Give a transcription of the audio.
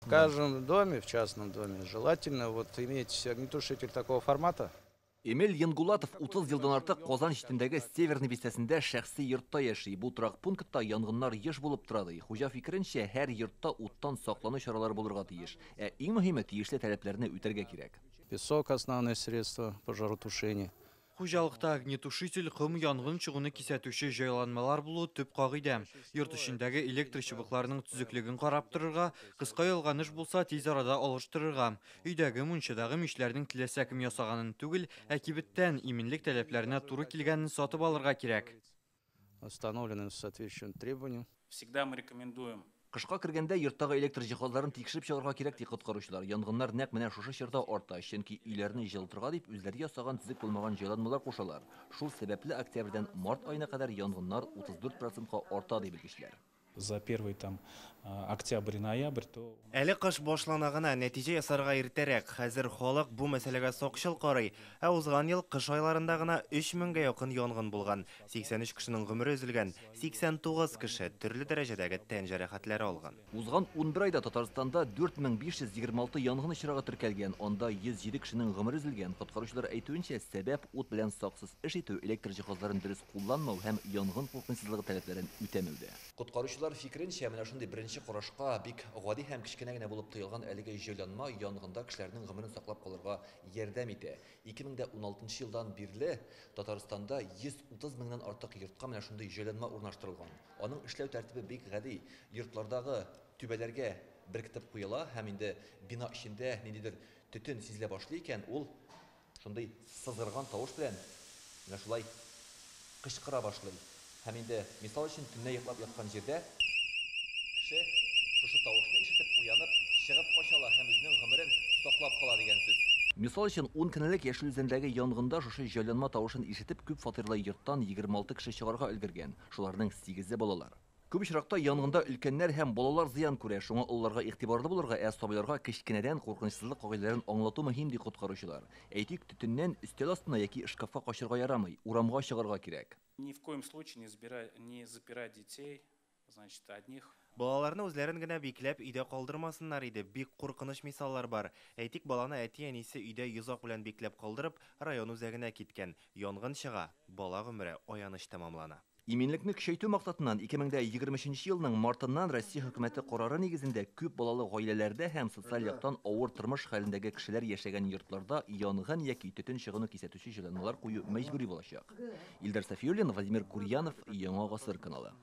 В каждом доме, в частном доме, желательно вот иметь огнетушитель такого формата. Эмиль Янгулатов 30 елдан артык Казан читендәге Северный бистәсендә шәхси йортта яши. Бу торак пунктта янгыннар еш булып тора ди. Хуҗа фикеренчә, һәр йортта уттан саклану чаралары булырга тиеш. Ә иң мөһиме тиешле таләпләрне үтәргә кирәк. Песок — основное средство пожаротушения. Хуҗалыкта огнетушитель, ком, янгын чыгуны кисәтүче җайланмалар булу төп кагыйдә. Йорт эчендәге электр чыбыкларының төзеклеген карап торырга, кыска ялганыш булса, тиз арада алыштырырга. Өйдәге, мунчадагы мичләрнең теләсә кем ясаганын түгел, ә кибеттән иминлек таләпләренә туры килгәнен сатып алырга кирәк. Установленным соответствующим требованиям. Всегда мы рекомендуем. Кышка кергәндә йорттагы электр җиһазларын тикшереп чыгарга кирәк, ди коткаручылар. Янгыннар нәкъ менә шушы чорда арта, чөнки өйләрне җылытырга дип үзләре ясаган төзек булмаган җайланмалар кушалар. Шул сәбәпле октябрьдән март аена кадәр янгыннар 34 процентка арта, ди белгечләр. За первый там октябрь и ноябрь, то Әле кыш башлана гына, нәтиҗә ясарга иртәрәк. Хәзер халык бу мәсьәләгә сакчыл карый. Ә узган ел кыш айларында гына 3000гә якын янгын булган. 83 кешенең гомере өзелгән, 89 кеше төрле дәрәҗәдәге тән җәрәхәтләре алган. Узган 11 айда Татарстанда 4526 янгын очрагы теркәлгән, анда 107 кешенең гомере өзелгән. Коткаручылар әйтүенчә, сәбәп ут белән саксыз эш итү, электр җиһазларын дөрес кулланмау һәм янгын куркынычсызлыгы таләпләрен үтәмәүдә. Коткаручылар фикеренчә, менә шундый беренче карашка бик гади һәм кечкенә генә булып тоелган әлеге җайланма янгында кешеләрнең гомерен саклап калырга ярдәм итә. 2016 елдан бирле Татарстанда 130 меңнән артык йортка менә шундый җайланма урнаштырылган. Аның эшләү тәртибе бик гади. Йортлардагы түбәләргә беркетеп куела һәм инде бина эчендә ниндидер төтен сизелә башлый икән, ул шундый сызгырган тавыш белән менә шулай кычкыра башлый. Һәм инде, мисал өчен, төнлә йоклап яткан җирдә кеше шушы тавышны ишетеп уянып, чыгып кача ала һәм үзенең гомерен саклап кала дигән сүз. Мисал өчен, 10 көн элек Яшел Үзәндәге янгында шушы җайланма тавышын ишетеп, күп фатирлы йорттан 26 кеше чыгарга өлгергән. Шуларның 8-е балалар. Күп очракта янгында өлкәннәр һәм балалар зыян күрә, шуңа олыларга игътибарлы булырга, ә сабыйларга кечкенәдән куркынычсызлык кагыйдәләрен аңлату мөһим, ди коткаручылар. Әйтик, төтеннән өстәл астына яки шкафка качырга ярамый, урамга чыгарга кирәк. Ни в коем случае не запирать детей, значит, одних. Балаларны үзләрен генә бикләп өйдә калдырмасыннар иде. Бик куркыныч мисаллар бар. Әйтик, баланы әти-әнисе өйдә йозак белән бикләп калдырып, район үзәгенә киткән. Янгын чыга, бала гомере аяныч тәмамлана. Иминлекне көчәйтү максатыннан 2023 елның мартыннан Россия хөкүмәте карары нигезендә күп балалы гаиләләрдә һәм социаль яктан авыр тормыш хәлендәге кешеләр яшәгән йортларда янгын яки төтен чыгуны кисәтүче җайланмалар кую мәҗбүри булачак. Илдар Сафиуллин, Владимир Курьянов, Яңа Гасыр каналы.